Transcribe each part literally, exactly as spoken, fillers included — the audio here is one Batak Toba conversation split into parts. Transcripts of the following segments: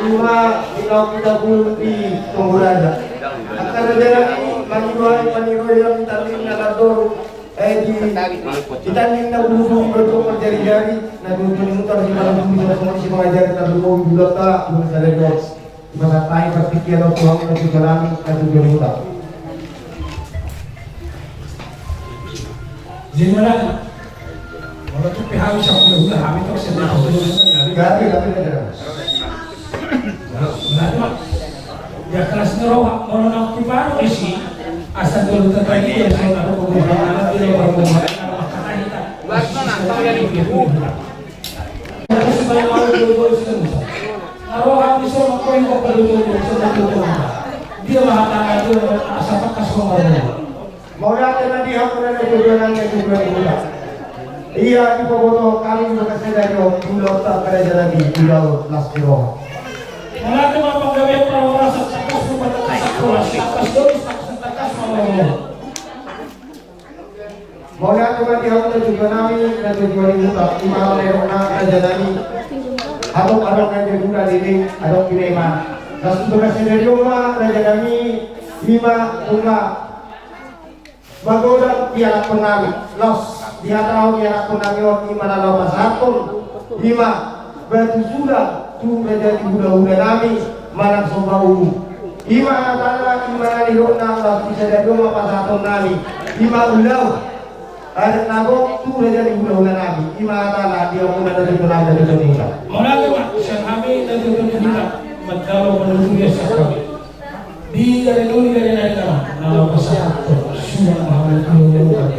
Ima di naung hita bulung di Tonggu Raja. Angka raja nami mangido hami, mangido hami tanding na mandok. Eh, di, di tanding na bulu-bulu, berjuang berjari-jari, na dua puluh mutar di malam bumi, sama-sama si mangajari, na dua puluh mutar, dua puluh sadari dos. Dipasahat hami partingkian on tu hamu na tujuan nami, na tujuan huta. Jadi mana? Kalau tu P H U sama hula-hula, hami tu sedang hula-hula. Gari, tapi ada. Nah, nah, cuma. Ya, kelas ni roha, molo na hupiparo isi, asa dulu tatagi, ya, saya tak tahu, bukan, bukan, bukan, bukan, bukan, bukan, bukan, bukan, bukan, bukan. Dia mengatakan itu asa tangkas pengaruh. Mauliate ma di hamu na tujuan nami, tujuan huta. Ia dipaboto hami di bagasan sadari on, di ulaon ta, raja nami, di ulaon las ni roha. Mauliate ma panggabean parhorasan, tangkas rupa, tangkas horas, tangkas dolus, tangkas, tangkas ma. Mauliate ma di hamu na tujuan nami, na tujuan huta, ima na erohna raja nami. Adong, adong na jadi huta dinding, adong pinaima. Las tu bagasan sadari on ma raja nami, ima, ima. Magodang di anakkon nami, laos di hata on di anakkon nami on, ima na laho pasahathon, ima batu sulang tu raja ni hula-hula nami, manang somba ubu. Ima hatana, ima na nidokna, laos di sadari on ma pasahaton nami, ima ulaon adat na gok tu raja ni hula-hula nami, ima hatana di hamu na tujuan nami, na tujuan huta. Mauliate ma sian hami na tujuan huta, manjalo manuturi sian hami. Di gare doli gare nari nama, na laho pasahathon sulang ma hamu tu hula-hula nami.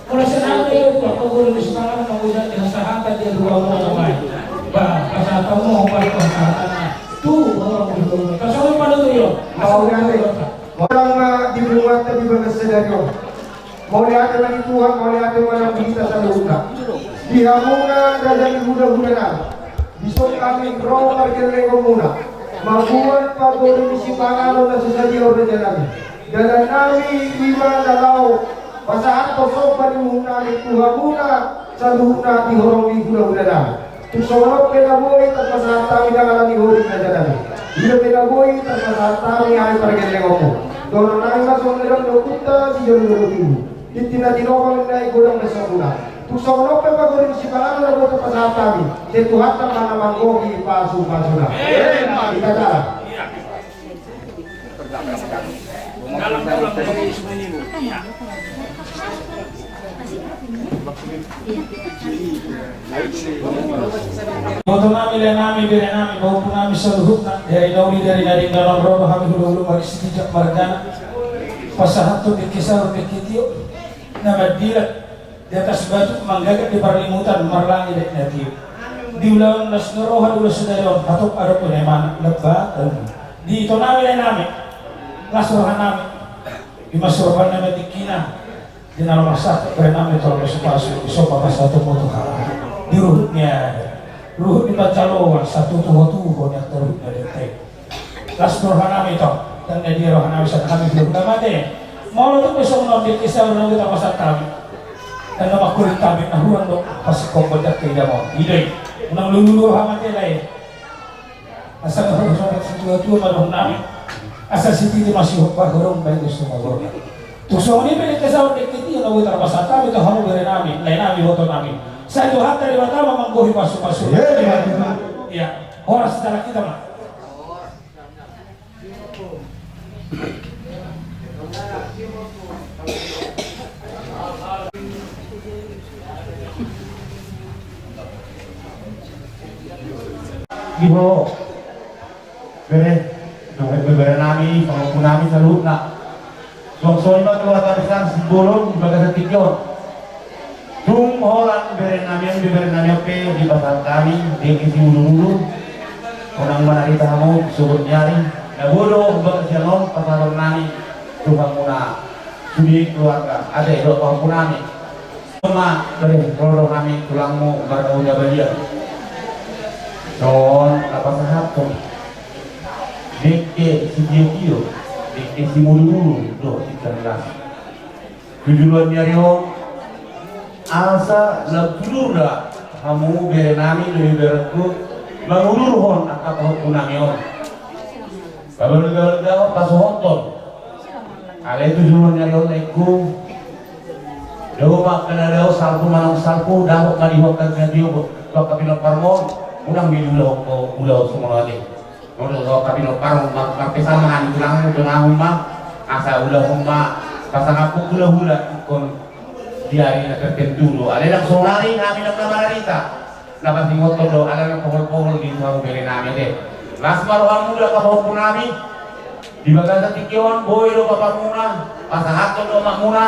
Molo senang do, pagoru ni sipanganon, manggohi hasahatan dia dua orang nama. Ba, pasahaton ma, ba, pasahaton ma. Tu, orang hula-hula. Kasih apa tu yo? Mau ganti. Orang ma di rumah tadi bagas sadari on. Mauliate ma di Tuhan, mauliate ma di hita saluhutna. Di hamuna raja ni hula-hula nami, dison hami ro margellengonmuna, mambuat pagoru ni sipanganon na so sadia on raja nami. Dalan nami ima na laho pasahathon somba ni uhum nami tu hamuna saluhutna di horong ni hula-hula nami. Tung songon on pe na boi tarpasahat hami, ndang alani horing raja nami. Ida pe na boi tarpasahat hami, hami pargellengonmu. Dohonon nami ma songon na nidok ni ompunta sijolo-jolo tubu. Tintin na tinopa, ninna i godang dasomuna. Tung songon on pe pagoru ni sipanganon na boi tarpasahat hami, sai Tuhanta ma na manggohi pasu-pasuna. Amen. Hita jala. Iboto nami, lae nami, bere nami, pahompu nami saluhutna, di ari na uli, di ari na denggan on, ro do hami hula-hula marga Sitinjak margana, pasahathon dengke saur dengke tio na mandilat di atas batu, manggagat di parlimutan, marlangi daek na tio. Di ulaon las ni roha di ulaon sadari on, hatop adong do na imana, lemba, di ito nami, lae nami, las roha nami, ima surupan nami tingkina, di na laho pasahat bere nami, tolong pasu-pasu, somba pasahatonmu Tuhan. Di ruhut ni ari, ruhut ni panjaloan, satutu ho tu ho ni angka ruhut na di ate. Las roha nami tong, dan na dia roha nami, sian hami hula-hula mate. Molo tung pe songon on dengke saur na boi tarpasahat hami, dan na mangkurit hami, na hurang do pasingkophon dengke i, damang i do i. Unang lulu roha mate, lae. Asa na hurang songon situa-tua ma dohonon nami. Asa sititi ma sihompa, hurang baen do sumagor. Tung songon i pe dengke saur dengke tio na boi tarpasahat hami tu hamu bere nami, lae nami, iboto nami, sai Tuhanta Debata ma manggohi pasu-pasu. Iya, iya. Horas, jalan hita ma. Ibo, bere, dohot bebere nami, pahompu nami saluhutna. Songon i ma tu hata besar Simbolon di bagasan tingki on. Tung holan bere nami on, bebere nami on pe dipasahat hami dengke simudur-udur. Unang manarita hamu sogot ni ari, na boi do bagas sian on pasahaton nami tu hamuna sude keluarga, ate dohot pahompu nami. Ima bere, ro do hami tulangmu marga Huta Balia. Songon na pasahathon dengke sitio-tio, dengke simudur-udur dohot sicerdas. Tu joloan ni ari on, asa lam tudur da Hamu bere nami, dohot berengku, mangudurhon angka pahompu nami on. Pabalga-balga on, pasohothon. Alai tu joloan ni ari on, laengku, dao ma angka na dao, salpu manang salpu, dapot ma di ho angka na tio, tu angka pinomparmon. Unang diulahon ho, ulahon songon on ate. Molo ho angka pinomparmon, mar-, marpesan ma hami, tulang, tulangmu ma, asa ulahon ma pasangaphon hula-hula ingkon di ari na tertentu do. Alai ndang saonari, hami ndang na mararita. Na pasingothon do, ala na pohol-pohol di hamu bere nami ate. Las ma rohamu da angka pahompu nami. Di bagasan tingki on, boi do bapamuna pasahathon do amakmuna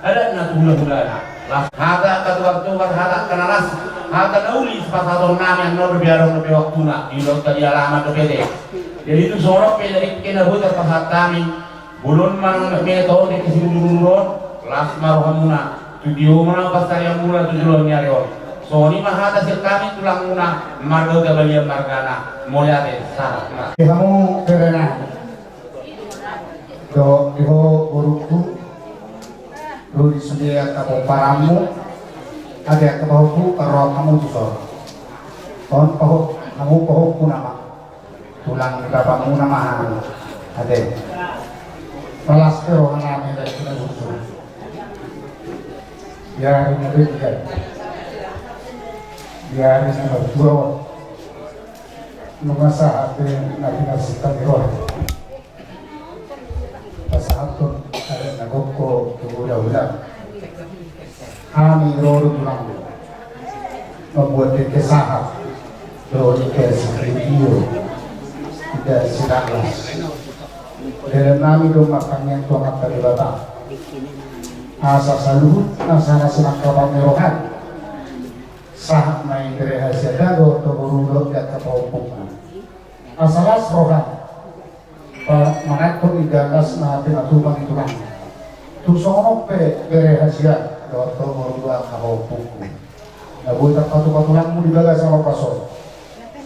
adatna tu hula-hulana. Las hata angka tukar-tukar, hata angka na las, hata na uli sipasahaton nami, annon dope adong dope waktuna, di ulaonta di alaman dope ate. Jadi tung songon on pe, jadi angka na boi tarpasahat hami, bolon manang mehmet on, di kesibuduruduron, las ma rohamuna. Tu tio ma na pansarianmuna tu joloan ni ari on. Songon i ma hata sian hami tulangmuna, marga Hutabalia margana. Mauliate, sahat ma. Di hamu bere nami, dohot di ho borungku, ro di sude angka pomparanmu, ate angka pahompu, parrohahon hamu tu son. On pahom-, hamu pahompu nama. Tulang ni bapamuna ma hami. Ate. Palas pe roha nami da tu na susu. Di ari na denggan, di ari na martua on, nunga sahat be na pinarsinta ni roha. Pasahathon adat na gokhon tu hula-hula. Hami ro do tulang, mambuat dengke sahat dohot dengke sitio, dengke silas. Dalan nami do martangiang tu Amanta Debata, asa saluhut na sanga sinangkapan ni rohana sahat ma i bere hasian da dohot boru dohot angka pahompu. Asa las rohana pa-, manangkok indahan las na pinatupa ni tulang. Tung songon on pe bere hasian dohot boru dohot angka pahompu, na boi tarpatupa tulangmu di bagasan ombas on.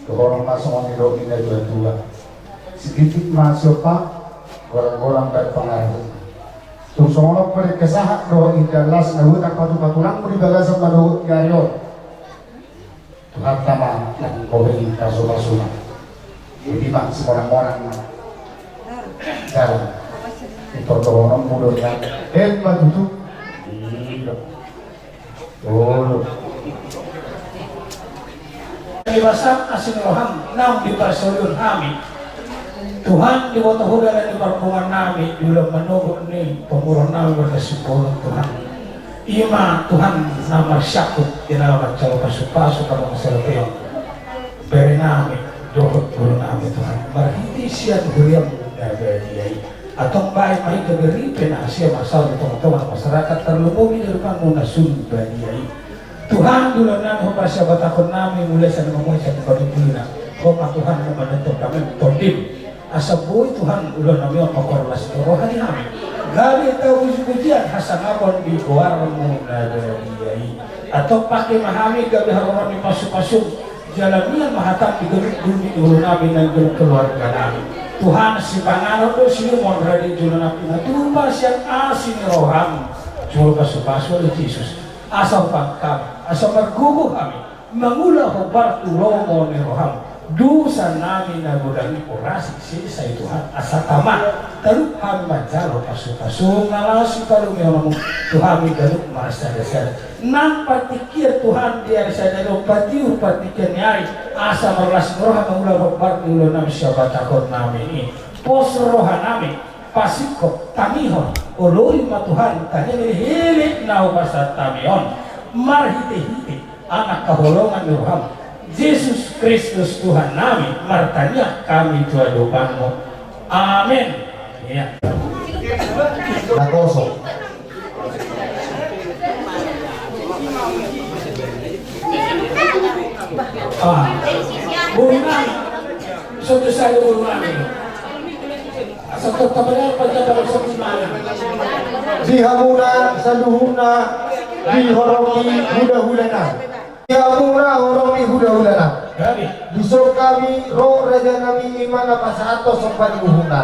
Dohonon ma songon nidok ni natua-tua: Sitintin ma siompa, golang-golang baen pangarahutna. Tung songon on pe dengke sahat dohot indahan las na boi tarpatupa tulangmu di bagasan manogot ni ari on. Tuhanta ma na manggohi pasu-pasuna. Jadi ma simonang-monang ma jalan. Itor dohononmu do nian. Emma tutu. Iya. Olo. Di bagasan asi ni roham naung diparsaulihon hami, Tuhan, diboto Ho dalan ni parpunguan nami di ulaon manogot ni pamoruon nami Raja Simbolon, Tuhan. I ma Tuhan na marsangkut di na manjalo pasu-pasu, pardongan saripeon bere nami dohot boru nami, Tuhan, marhite sian huriaM na badia i. Antong baen ma i gabe ripe na hasea marsaor di tonga-tonga ni masyarakat, tarlumobi di adopanMu na sun badia i. Tuhan, di ulaon nami hombar sihabatahon nami, mulai sian na mamungka sahat tu patuduhon, Ho ma Tuhan na manonton hami TondiM. Asa boi Tuhan ulaon nami on mangkorhon las ni roha di hami, gabe tau puji-pujian hasangapon di goarMu na badia i. Antong pangke ma hami gabe haroro ni pasu-pasuM, jalani ma hataM di ganup gulmit ni ngolu nami nang ganup keluarga nami. Tuhan, sipanganon dohot siminum on rade jolo nang pinatupa sian asi ni rohaM, jumolo pasu-pasu ale Jesus. Asa hupahan hami, asa margogo hami mangula hombar tu lomo ni rohaM, dosa nami na godang i borasi sesa i Tuhan, asa tama talup hami manjalo pasu-pasu na laos sipalumehononMu tu hami ganup marsada-sada. Nang partingkian Tuhan di ari sadari on patiur partingkian ni ari, asa marlas ni roha mangula hombar di ulaon nami sihabatahon nami i. Pos roha nami, pasingkop, tangihon, oloi ma Tuhan tangiang ni elek-elek na hupasahat hami on, marhite-hite Anak haholongan ni rohaM, Jesus Kristus Tuhan nami, martangiang hami tu adopanMu. Amen. Ia. Na kosong. Ah. Boru nami. Soto saja boru nami. Di hamuna saluhutna, di horong ni hula-hulana. Di hamuna horong ni hula-hulana. Dison hami ro, raja nami, i ma na pasahathon somba ni uhumna.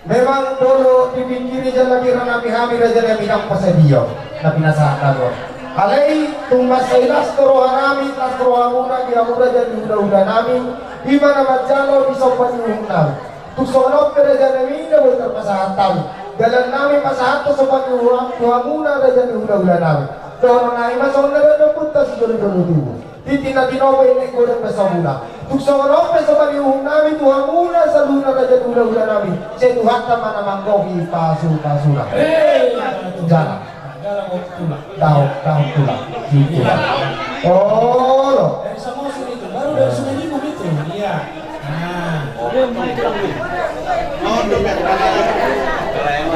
Memang molo dipingkiri jala dirangami hami, raja nami, ndang pasadia na pinasahat nami on. Alai tung mansai las do rohanami, las rohamuna di hamu raja ni hulahulanami, i ma na manjalo di somba ni uhumnami. Tung songon on pe rajanami na boi tarpasahat hami, dalannami pasahathon somba ni uhum tu hamuna raja ni hulahulanami. Dohononnami ma songon na didok ompunta sijolojolo tubu. Tintin na tinopa i godang pe sabuna. Tung songon on pe somba ni uhumnami tu hamuna saluhutna raja ni hulahulanami. Sai Tuhanta ma na manggohi pasupasuna. Hei, jala. Daong, daong tulang. Tulang. Olo. Dari Samosir itu, baru dari Sungai Limbung itu. Iya. Nah.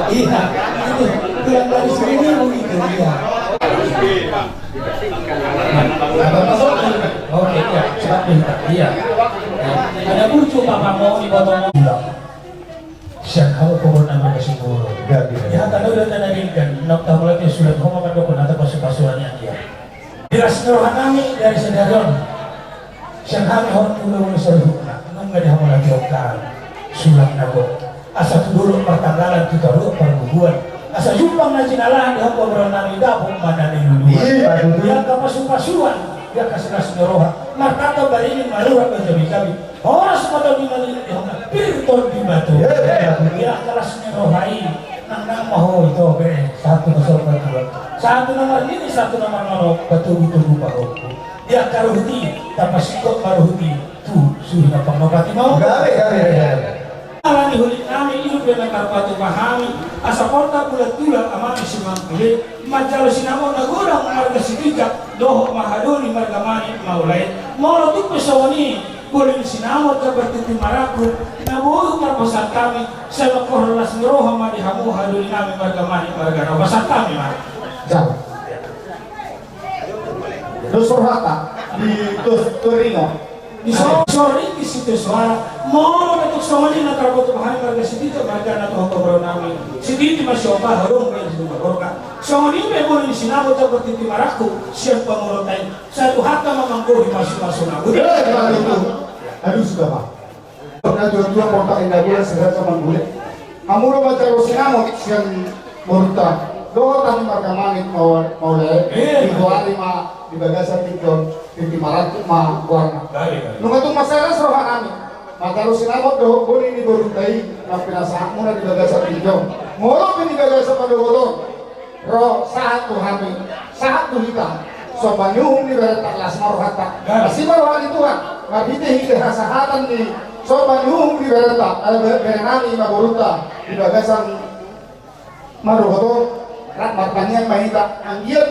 Iya, itu. Tulang dari Sungai Limbung itu, iya. Nah, Bapak Sopo. Oke, iya. Siap, iya. Iya. Ada burcu, Bapak, mau dipotong. Sian hau pokokna marga Singoro. Gabe. Di hata na ula tanadingkan, na tahu lagi surat homa mandokon hata pasupasuan ia. Di las ni rohanami dari sadari on. Sian hami hon ula-ula saluhutna, nunga di hamu lagi okan. Surat na go. Asa tu dolok partanggalan tu taruak parbubuan. Asa jumpang na jinalahan di hamu pamuraonnami dapot ma na niluluan. Iya, betul. Di angka pasupasuan, di angka silas ni roha. Martata barini marurat gajabi-jabi. Horas ma tondi na niluluan, pir tondi batu. Iya, iya. Di angka las ni roha i, nang nang ma ho ito be, sahat tu na somba tulang. Sahat tu na marnini, sahat tu na marnono, patogu-togu pahompu. Di angka ruhut i, tapasingkop ma ruhut i, tu suhi na pangopati mau. Gabe, gabe, gabe. Ala ni hulitnami, ilup be na tarpatupa hami, asa porta bulan tulang amami Simangkule, manjalo sinamot na godang marga Sitinjak, dohot ma hadoli marga Manik Maulae. Molo tung pe songon i, boli ni sinamot jala tintin marangkup, na boi tarpasahat hami, sai mangkorhon las ni roha ma di hamu hadolinami marga Manik marga na pasahat hami ma. Jalo. Dos rohanta di dos toringo. Di so-, sori di situ soara. Molo betul songon i na tarpatupa hami marga Sitinjak marga na tohot pamuraonnami. Sititi ma siomba horong be di rumah gorga. Songon i pe boli ni sinamot jala tintin marangkup sian pangolonta i. Sai Tuhanta ma manggohi pasupasuna. Eh, aduh, aduh, sudah, Pak. Na tuatua porta inda bulan segera sama gule. Hamu do manjalo sinamot sian borunta. Dohot hami marga Manik mau, mau le. Eh. Di goari ma di bagasan tingki on, tintin marangkup ma goarna. Baik, baik. Nunga tung mansai las rohanami. Manjalo sinamot dohot boli ni borunta i, na pinasahatmuna di bagasan tingki on. Molo pe di bagasan mandohot on. Ro sahat tu hami, sahat tu hita. Somba ni uhum ni berenta las ma rohanta. Asi ma roha ni Tuhan. Marhite-hite hasahatan ni somba ni uhum ni berenta, eh, be-, berenami ma borunta di bagasan mandohot on, rap martangiang ma hita. Anggiat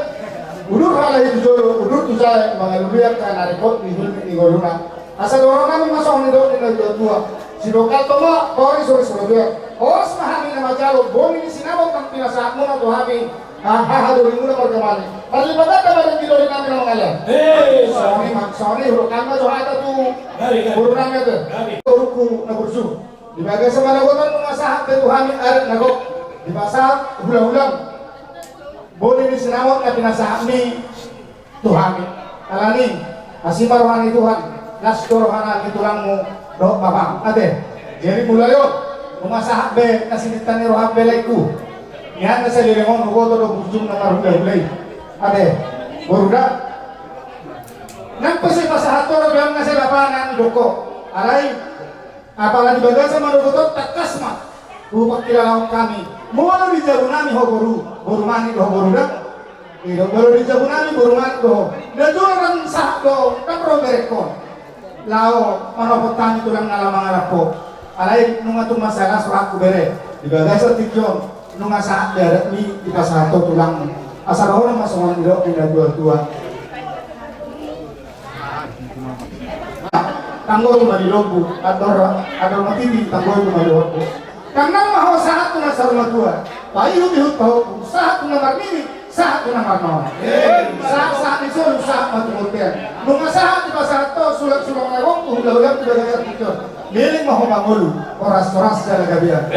udur halak i tu jolo, udur tu jae, mangalului angka na ripot di hulmi ni ngoluna. Asa dohononnami ma songon nidok ni na tuatua. Sidok halto ma, tori sori sori. Horas ma hami na manjalo, boli ni sinamot na pinasahatmuna tu hami. Ha, ha, hadolimuna marga Manik. Marlipatan ma dengki dolinami na mangalean. Eh, songon i ma, songon i, hudok hami ma jo hata tu. Gabe, gabe. Borunami ate. Gabe. Borungku na burju. Di bagasan manogot on nunga sahat be tu hami adat na gok. Dipasahat hulahulam. Boli ni sinamot na pinasahatmi. Tu hami. Alani, asi ma roha ni Tuhan, las do roha ni tulangmu, dohot bapam. Ate, jadi mulai on, nunga sahat be na sininta ni roham be laengku. Nian na saleleng on, huboto do burjum na marhulahula i. Ate, boru da. Nang pe sai pasahat ho robeam na sai bapa na nidok ho. Alai, apala di bagasan manogot on tangkas ma hupangkilalahon hami. Molo di jabunami ho boru, boru Manik do ho boru da. Ido, molo di jabunami boru Manik do ho. Nda jolo ndang sahat do, ndang ro berengkon. Laho manopot hami tulang na laho mangalap ho. Alai nunga tung mansai las rohangku bere. Di bagasan tingki on, nunga sahat be adatmi dipasahat ho tulangmu. Asa dohonon ma songon nidok ni na tuatua. Tanggo tu na di lombu, andor, andor matiti, tanggo tu na di lombu. Nang nang ma ho sahat tu na saur matua, paihut-ihut pahompu, sahat tu na marnini, sahat tu na marnono. Sahat, sahat ni solu, sahat ma tu bontean. Nunga sahat dipasahat ho, sulang-sulang na gok, hula-hula tu bagasan tingki on. Leleng ma ho mangolu, horas-horas jala gabean.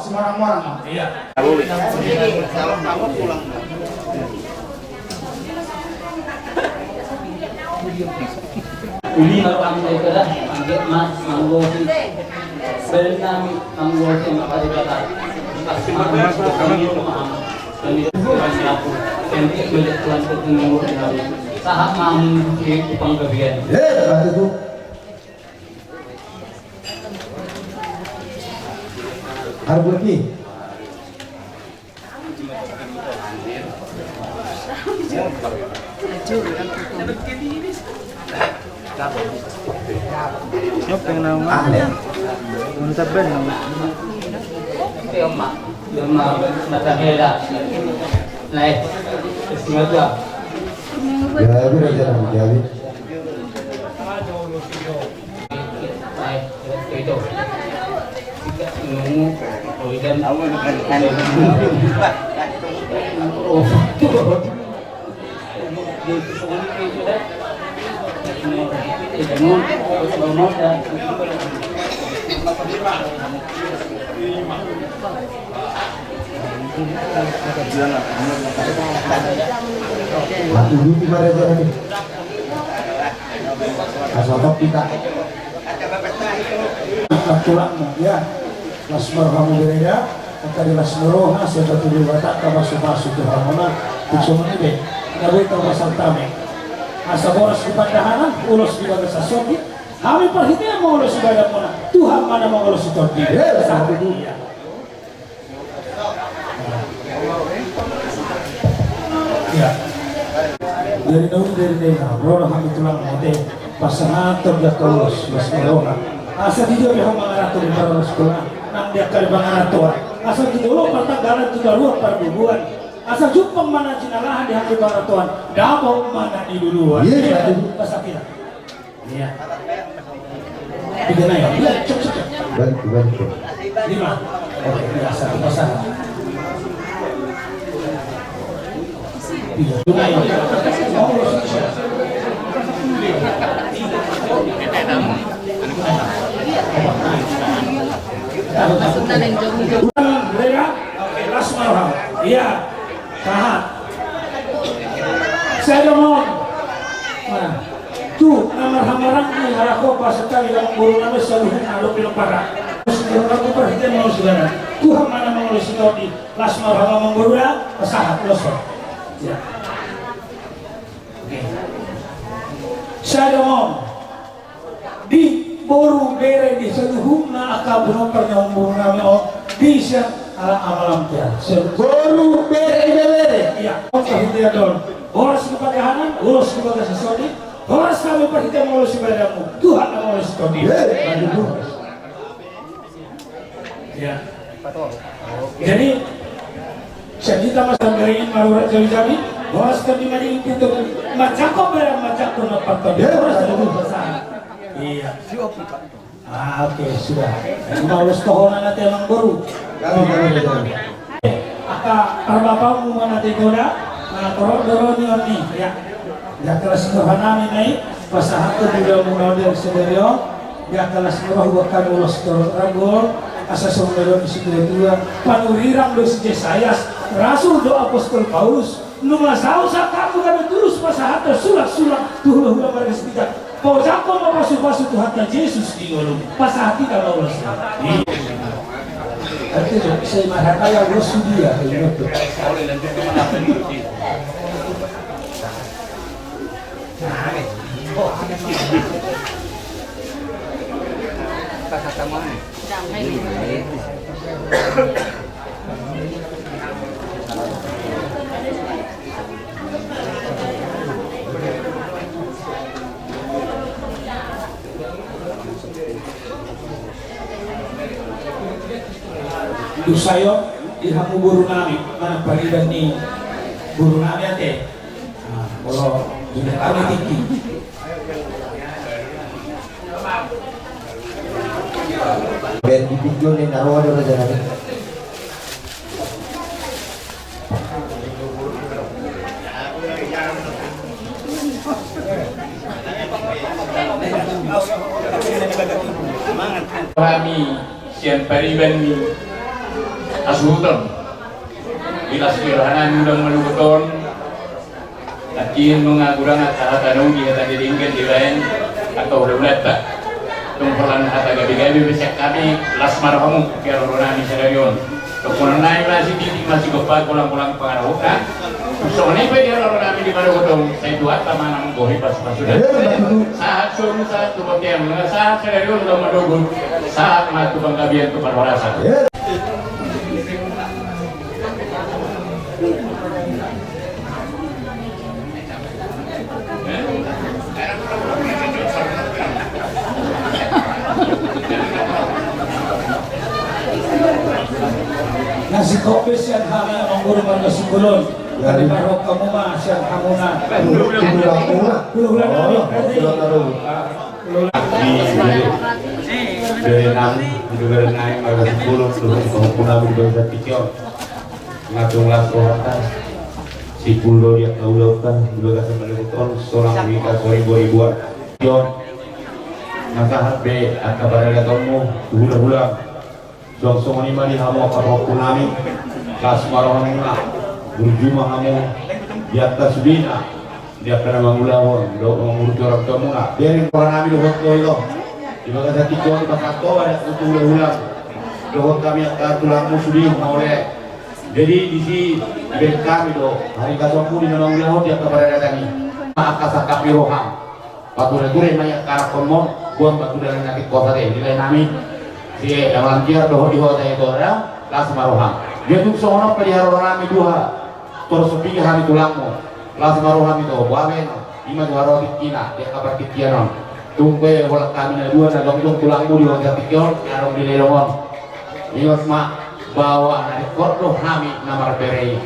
Simorang-morang ma. Iya. Uli ma roham daripada anggiat ma manggohi. Bernami manggohi ma daripada. Pas ma manggohi ma. Cantik melihat Tuhan tersenyum. Sahat mamu di panggabean. Eh, batu tu. Harus lebih. Siapa yang nama? Ahmed. Belum sampai nama. Dia mah, dia mah mata merah. Naik. Sengaja. Ya, aku udah jalan, jadi. Aku dulu kemarin. Asal kita. Tulangmu, ya. Las ma rohamu bereda, angka di las ni roha, sai patudu Debata, pasu-pasu tu hamuna, tu songon i be. Na boi tau pasahat hami. Asa boras di pandahanan, ulos di bagasan sondi, hami parhitean mangolosi badanmuna, Tuhan ma na mangolosi tondi. Iya. Iya. Dari daun dari dena, rona hami tulang mate, pasahathon di angka ulos, las ni roha. Asa di dia dia mangaranto di para sekolah, nang di angka di pangarantoan. Asa tu dolok partanggalan tu daruan parbubuan. Asa jumpang ma na jinalahan di angka di pangarantoan, dapot ma na niluluan. Iya, iya. Pasahat hita. Iya. Tiga naik. Iya, cek, cek, cek. Bantu, bantu. Lima. Oke, biasa, biasa. Tiga. Naik. Oh, susah. Ulang, bereda? Oke, las ma roha. Iya. Sahat. Sada ma on. Nah, tu na marhamaranggi harakopa sekali dalam guru nama saluhut na dope lopara. Terus guru nama parhite mau segala. Tuhan ma na mangolosi tondi, las ma roha ma manggoru da, pasahat, los. Ya. Oke. Sada ma on. Di boru bere di saluhutna angka boru na marhamaranggi on, di sian ala amalam tia. Boru bere di bere. Iya, on parhitean on. Horas di pandahanan, ulos di bagasan sondi, horas hami parhitean mangolosi badanmu, Tuhan na mangolosi tondi. Iya. Jadi, sian hita ma sambiring marurat jabi-jabi, horas tondi madingin pintu, manjangkon badan, manjangkon na partondi. Horas tondi pasahat. Iya. Ah, oke, sudah. Maulos tohonan ate amangboru. Angka parbapamu ma na ate toda, na torop do ro ni on ni, ya. Di angka las ni roha nami ma i, pasahathon di hamuna on di sadari on, di angka las ni roha huboan hami ulos torop ragol, asa songon na nidok ni situa-tua, panurirang do si Jesayas, rasul do apostel Paulus, nunga saut sahat hamu gabe tulus pasahathon sulang-sulang tu hula-hula marga Sitinjak. Paojakhon ma pasu-pasu Tuhanta Jesus di ngolum. Pasahat hita ma ulos. Artinya, saya marhata ya, bos, dia. Dung sae on di hamu boru nami, manang pariban ni boru nami ate. Nah, molo sudah kami tingki. Baen di video ni na ro do raja nami. Hami sian pariban ni hasuhuton, di las ni roha nami unang maluhut on. Nangkin nunga hurang angka hata na uli, hata na denggan dibaen angka hulahulanta. Tung holan hata gabegabe be sian hami, las ma rohamu, piara roha nami sadari on. Tongkonan nami ma sititi, ma sigompa, golang-golang pangarahutna. Songon i pe di haroro nami di padohoton, sai tu Debata ma na manggohi pasupasu. Sahat solu, sahat tu bontean, sahat sadari on tu na mandok, sahat ma tu panggabean tu parhorasan. Na singkop be sian hami, amang boru, marga Simbolon. Jadi parhok hamu ma sian hamuna. Hulahula. Hulahula. Di bere nami, di bere nami, marga Simbolon, dohot pahompu nami di bagasan tingki on. Nga tung las rohanta, sipul do di angka ulaonta di bagasan parhobot on, sonang hita soribu-ribuan. Jon, na sahat be angka paradatonmu tu hula-hula. Songon i ma di hamu angka pahompu nami, las ma rohamuna, burju ma hamu di angka sudena. Di angka na mangulahon dohot mangurus orang tuamuna, bereng roha nami dohot ho ito. Di bagasan tingki on, pasahat ho adat tu hula-hula dohot hami angka tulangmu sude mauliate. Jadi disi dibereng hami do haribasonmu di na mangulahon di angka paradatan i. Angka sangkap ni roham, pature-ture ma i angka anakhonmon, boan ma tu dalan na tingkosa ate, di lae nami. Si Amantiar dohot di ho ate, ito da, las ma roham. Dia tung songon on pe di haroro nami, dua tor so piga hami tulangmu. Las ma roham ito, boa be, ima tu haroro tingkina di angka partingkian on. Tung pe holan hami na dua na jongjong tulangmu di bagasan tingki on, adong di lelong on. Ingot ma bahwa na ringkot do hami na marbere i.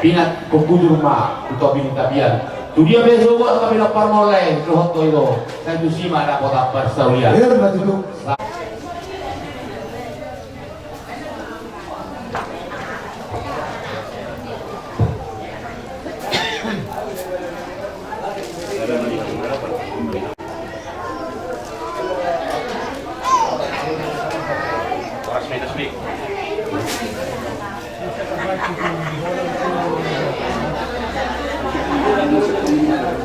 Pinat hobujur ma tu topi ni tapian. Tu dia pe so buat hami na parmolai dohot ho ito, sai tusi ma dapotan parsaulian.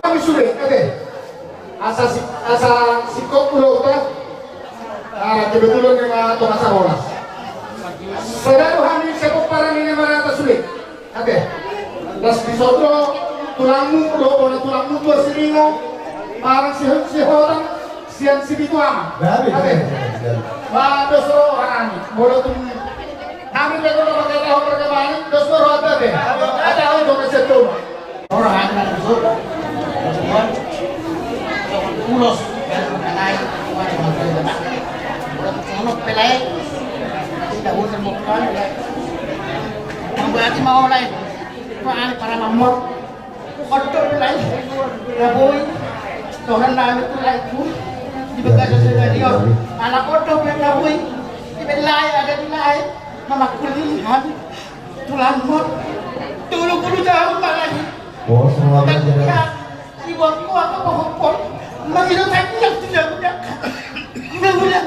Kami sude, ate. Asa si-, asa singkop ulaonta. Ah, kebetulan memang tong asa rolas. Sada do hami sepomparan ni na marata sude. Ate. Las di son do tulangmu, do bona tulangmu, Tuan Siringo, marang si, si Hotang, sian Sipitu Ama. Ate. Ba, dos roha nami, molo tung hami pe do pakai tahu perkembangan, dos roha ate. Ate, hau do mesetu. Ora hami na so, ulos, dan mengenai, ulos, ulos, pelai, tidak usah bukan, membuat mau lain, para, para mamor, kotor pelai, raboi, Tuhan lalu pelai pun, di bagasan stadion, anak kotor pelai raboi, di pelai ada di lain, mama kuliah, Tulang ma, tolu pulu taon ma lagi. Bos, mau apa jadi? Iwan ko apa hopon? Mangido tadi yang tidak punya. Tidak punya.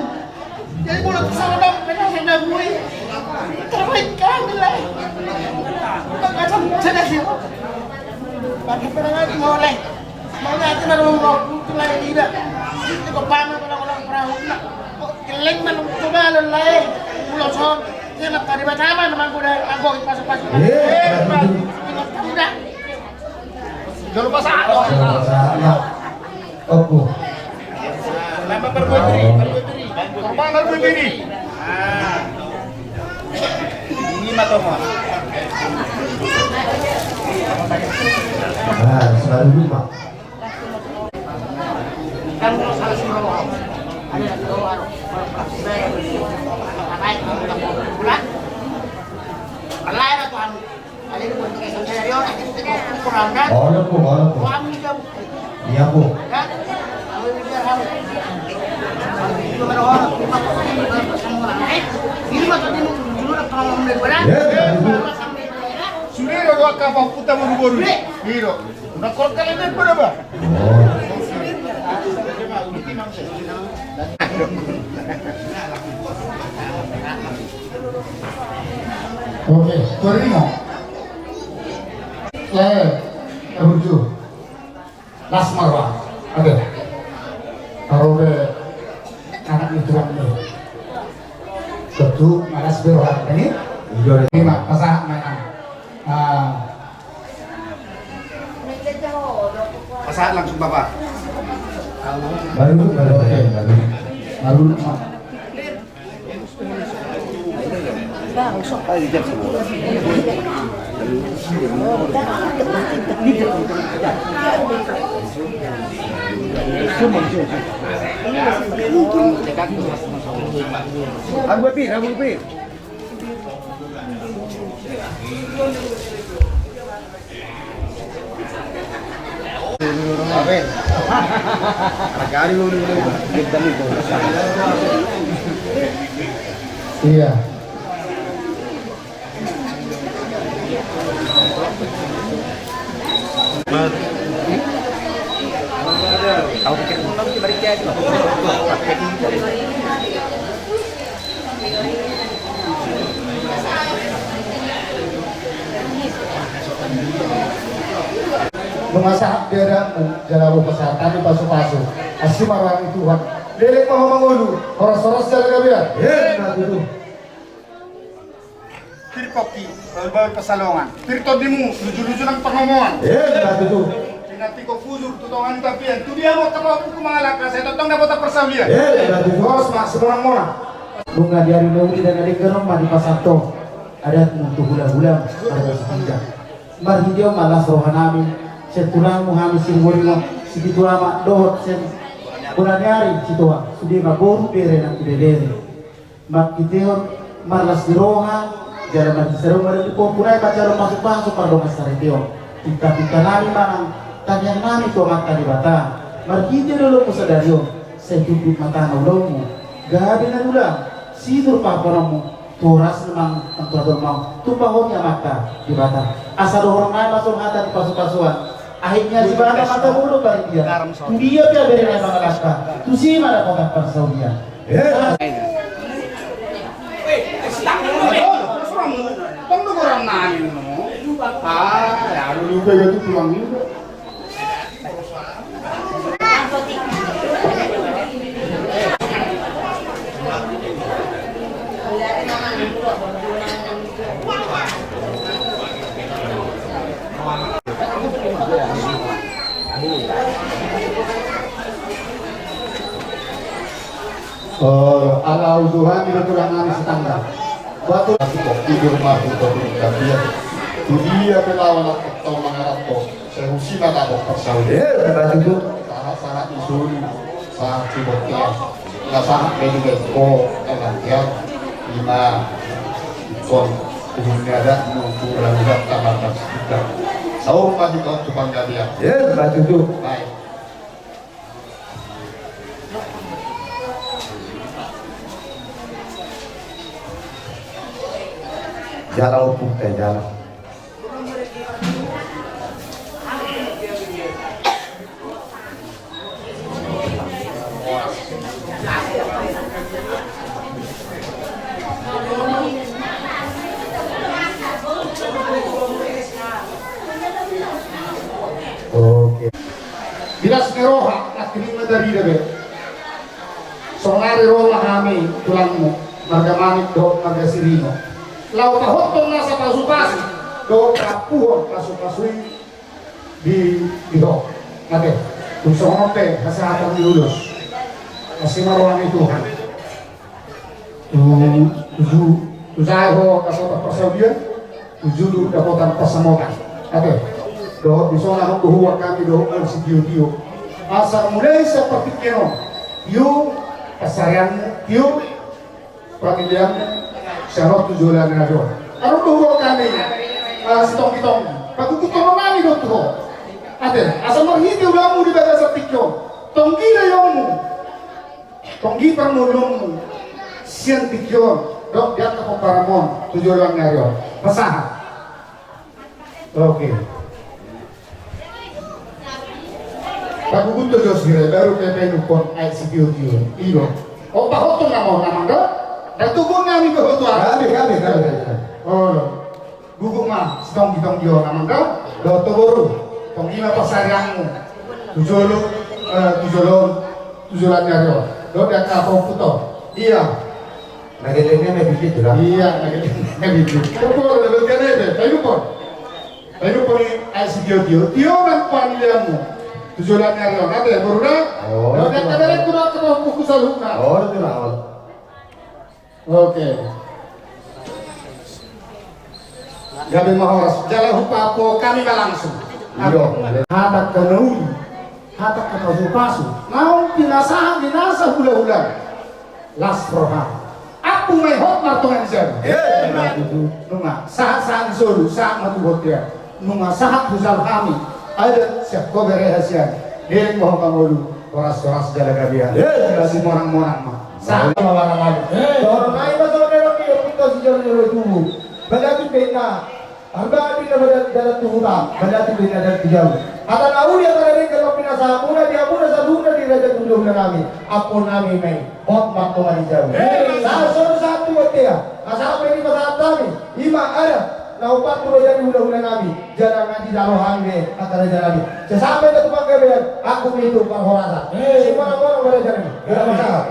Jadi mulut sama dong, pernah saya nabui. Terbaik kami lah. Macam saya sih. Pakai pernah lagi boleh. Maunya itu baru mau putus lagi tidak. Itu kepala kalau orang perahu nak. Kok keleng malam coba lelai. Pulau son. Dia nak tadi macam mana mangkuda anggo pasu-pasu. Iya. Udah. Jangan lupa saat. Jangan lupa saat. Opo. Nambah perbuatan diri, perbuatan diri. Perbuatan diri. Ah. Ini mah tomo. Ah, selalu lupa. Iya, Bung. Iya, Bung. Sudah ada dua kapal putar boru-boru. Iya. Udah korek kali ini berapa? Oke, terima. Eh, burju. Las ma roha. Oke. Kalau be anak itu kan ni. Tentu malas be roha ini. Iya, terima. Pasahat ma. Ah. Saat langsung Bapak. Baru, baru, baru. Baru. Abu Pir, Abu Pir. Iya. Nunga sahat di adatmu, jala hupasahat hami pasupasu. Asi ma roha ni Tuhan. Leleng ma ho mangolu, horas-horas jala gabe. Emma tutu. Pir pongki, bahul-bahul pansalongan. Pir tondimu, luju-luju nang pangomoan. Emma tutu. Pinantikhon bujur tu tonga ni tapian. Tu dia ma tapahuphuphu mangalangka, sai tongtong dapotan parsaulian. Emma tutu. Horas ma simonang-monang. Nunga di ari na uli dan na denggan on ma dipasahat ho adatmu tu hula-hula marga Sitinjak. Marhite on ma las roha nami, sian tulangmu hami Siringo-ringo, Sipitu Ama, dohot sian bona ni ari Sitoa, sude ma boru, bere nang ibebere. Marhite on marlas ni roha, jala marhite on ma denggan, punai ma jalo pasu-pasu pardongansaripeon. Pinta-pinta nami manang tangiang nami tu Amanta Debata. Marhite dolokmu sadari on, sai tunduk ma tano ulaonmu. Gabe na niula, sinur pangomoanmu, tu horas nang pantuaon ma tumpahon ni Amanta Debata. Asa dohonon nami ma songon hata ni pasu-pasuan. Akhirna sibana mata mulu paridia. Tu dia pe bere na mangalangka, tusi ma dapotan parsaulian. Eh. Tong do goram nangin no. Ah, ya, lu lupa itu pulang juga. Oh, ala uduhan di tulang nami Sitanggang. Batu aku kok tidur mati kok di dia. Tu dia pe lawan aku tau mangarap kok. Sai tusi ma dapotan parsaulian. Eh, batu tu. Sahat-sahat ni solu, sahat tu bontean. Na sahat be di bengko, elan tiar. Ima, ikon, tuhun ni adatmu, tu ulaon adat, tamarkas kita. Saur ma di kau tu panggabean. Eh, batu tu. Baik. Jala ompung te jala. Oke. Di las ni roha, nangkining ma tarida be. Saonari ro ma hami tulangmu, marga Manik dohot marga Siringo. Laho pahothon nasa pasu-pasu, dohot paampuhon pasu-pasu i di, di ho. Ate, tung songon on pe hasahatan ni ulos. Asi ma roha ni Tuhan. Tu, tu, tu jae ho dapotan parsaulian, tu julu dapotan pansamotan. Ate, dohot dison ma ho dohonon hami dohot sitio-tio. Asa mulai sian partingkian on, tio pansarianmu, tio panileanmu, sian on tu joloan ni ari on. Adong dohonon hami, ah, sitonggi-tonggi. Paguguthon nami do tu ho. Ate, asa marhite ulaonmu di bagasan tingki on. Tonggi daidaonmu. Tonggi parngoluonmu sian tingki on dohot di angka pomparanmu on tu joloan ni ari on. Pasahat. Oke. Paguguthon jo sira baru pe painumhon aek sitio-tio. I do. O, pahothon nama on, amang do. Dang tubu nami do ho tu aek. Gabe, gabe, gabe, gabe. Olo. Gugut ma sitonggi-tonggi on, amang do, dohot ho boru. Tonggi ma pansarianmu tu jolo, eh, tu jolo on, tu joloan ni ari on. Dohot di angka pahompu on. Ia. Na gelleng na bibit, tulang. Ia, na gelleng na bibit. Tong boru, na gelleng na bibit. Painumhon. Painumhon i aek sitio-tio. Tio nang panileanmu. Tujuan ni ari on ate boruna. Oh, tujuan. Kabarek kuda ke bawah buku saluhutna. Oh, tujuan. Oke. Gabe ma horas. Jala hupapo hami ma langsung. Iyo. Hata angka na uli, hata angka pasupasu, naung pinasahat ni nasa hulahula. Las roha. Ampu ma i hot martonga ni jabu. Nunga sahat-sahat ni solu, sahat ma tu bontean. Nunga sahat hujalo hami adat sian Hobere hasian. Leleng ma ho mangolu, horas-horas jala gabe an. Simonang-monang ma. Sahat ma barang adat. Dohonon nami ma songon na nidok ni ompunta sijolojolo tubu. Balatuk baenna. Arba di na badan dalan tu huta, badan tu bina dalan tu jabu. Hata na uli, hata na denggan, pinasahatmuna di hamuna saluhutna di raja ni hulahula nami. Ampu nami ma i hot martonga ni jabu. Sahat solu sahat tu bontean. Sahat ma i di pasahat nami. Ima adat na umpat tu raja ni hulahula nami. Jala na dijalo hami be angka raja nami. Sahat ma i tu panggabean. Angkup ma i tu parhorasan. Simonang-monang ma raja nami. Jala pasahat.